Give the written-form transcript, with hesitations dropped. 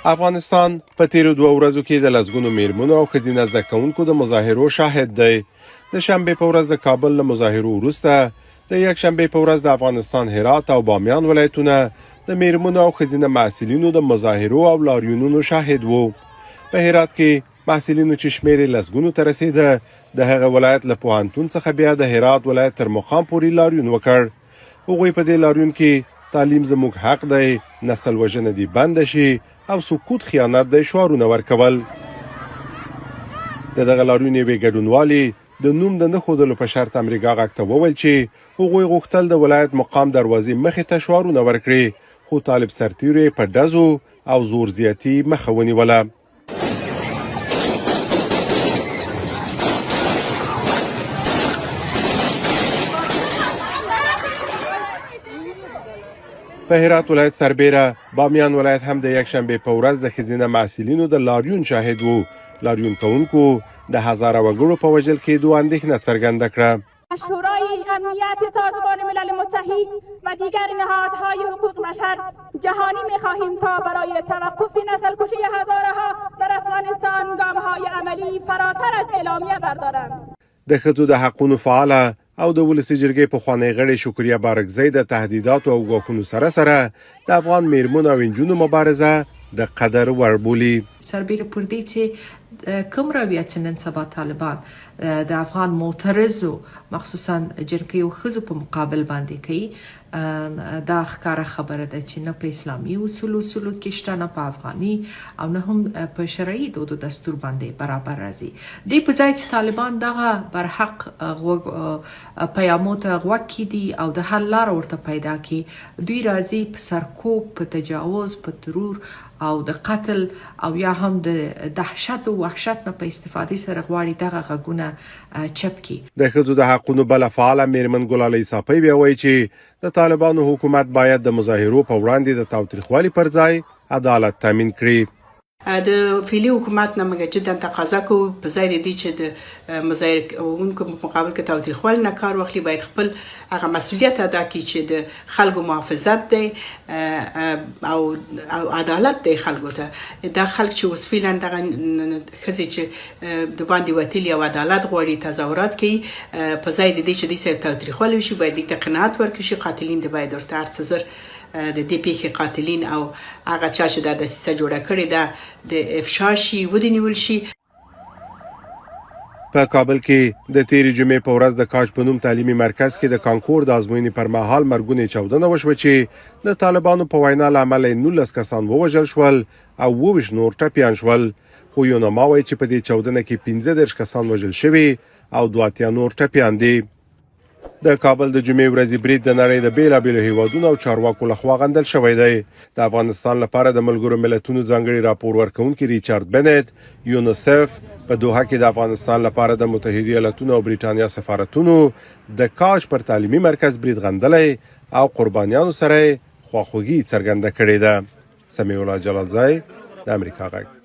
افغانستان په تیرو دوو ورځو کې د لسګونو میرمنو او ښځینه زده کوونکو د مظاهرو شاهد دی. د شنبې په ورځ د کابل له مظاهرو وروسته د یکشنبې په ورځ د افغانستان هرات او بامیان ولایتونه د میرمنو او ښځینه محصلینو د مظاهرو او لاریونونو شاهد وو. په هرات کې محصلینو چې شمېر یې لسګونو ته رسېده، د هغه ولایت له پوهنتون څخه بیا د هرات ولایت تر مقام پورې لاریون وکړ. هغوی په دې لاریون کې تعلیم زموږ حق دی، نسل وژنه دې بنده شي او سکوت خیانت دی شعارونه ورکول. د دغه لاریون یوې ګډونوالې د نوم د نه ښودلو په شرط امریکا غږ ته وویل چې هغوی غوښتل د ولایت مقام دروازې مخې ته شعارونه ورکړي، خو طالب سرتیرو یې په ډزو او زور زیاتي مخه ونیوله. په هرات ولایت سربیره بامیان ولایت هم د یکشنبې په ورځ د ښځینه محصلینو د لاریون شاهد وو. لاریون کوونکو د هزاره وګړو په وژل کېدو اندېښنه څرګنده کړه. شورای امنیت سازمان ملل متحد و دیگر نهادهای حقوق بشر جهانی میخواهیم تا برای توقف نسل کشی هزاره ها در افغانستان گام های عملی فراتر از اعلامیه بردارند. د ښځو د حقونو فعاله او د ولسي جرګې پخوانۍ غړې شکریه بارکزۍ د تهدیداتو او ګواښونو سره سره د افغان میرمنو او نجونو مبارزه د قدر وړ بولي. سربیره پر دې چې کوم رویه چې نن سبا طالبان د افغان معترضو مخصوصا جنکیو ښځو په مقابل باندې کوي، دا ښکاره خبره ده چې نه په اسلامي اصولو اصولو کې شته، نه په افغاني او نه هم په شرعي دود و دستور باندې برابر راځي. دې په ځای چې طالبان دغه برحق غوږ پیامو ته غوږ کیدي او د حل لار ورته پیدا کړي، دوی راځي په سرکوب، په تجاوز، په ترور او د قتل او یا هم د دهشت او وحشت نه په استفادې سره غواړي دغه غږونه چپ کړي. د ښځو د حقونو بله فعاله میرمن ګلالۍ ساپۍ بیا وایي چې د طالبانو حکومت باید د مظاهرو په وړاندې د تاوتریخوالي پر ځای عدالت تامین کړي. د فعلي حکومت نه موږ جدا تقاضا کوو، په ځای د دې چې د مظاهره کوونکو په مقابل کې تاوتریخوالي نه کار واخلي، باید خپل هغه مسولیت ادا کړي چې د خلکو محافظت دی او عدالت دی خلکو ته. دا خلک چې اوس فعلا دغه ښځې چې د باندې وتلي او عدالت غواړي، تظاهرات کوي، په ځای د دې چې دوی سره تاوتریخوالی وشي، باید دوی ته قناعت ورکړي شي. قاتلین دې باید ورته هر څه زر د دې پیښې قاتلین او هغه چا چې دا دسیسه جوړه کړې ده د افشا شي، ودې نیول شي. په کابل کې د تیرې جمعې په ورځ د کاج په نوم تعلیمي مرکز کې د کانکور د ازموینې پر مهال مرګونې چاودنه وشوه چې د طالبانو په وینا له امله یې 19 کسان ووژل شول او 27 نور ټپیان شول. خو یوناما وایي چې په دې چاودنه کې 35 کسان وژل شوي او 82 نور ټپیان دي. د کابل د جمعې ورځې برید د نړۍ د بیلابیلو هیوادونو او چارواکو لخوا غندل شوی دی. د افغانستان لپاره د ملګرو ملتونو ځانګړي راپور ورکوونکي ریچارډ بنټ، یونیسف، په دوحه کې د افغانستان لپاره د متحده ایالتونو او بریټانیا سفارتونو د کاج پر تعلیمي مرکز برید غندلی او قربانیانو سره یې خواخوږي څرګنده کړې ده. سمیع الله جلالزی، د امریکا غږ.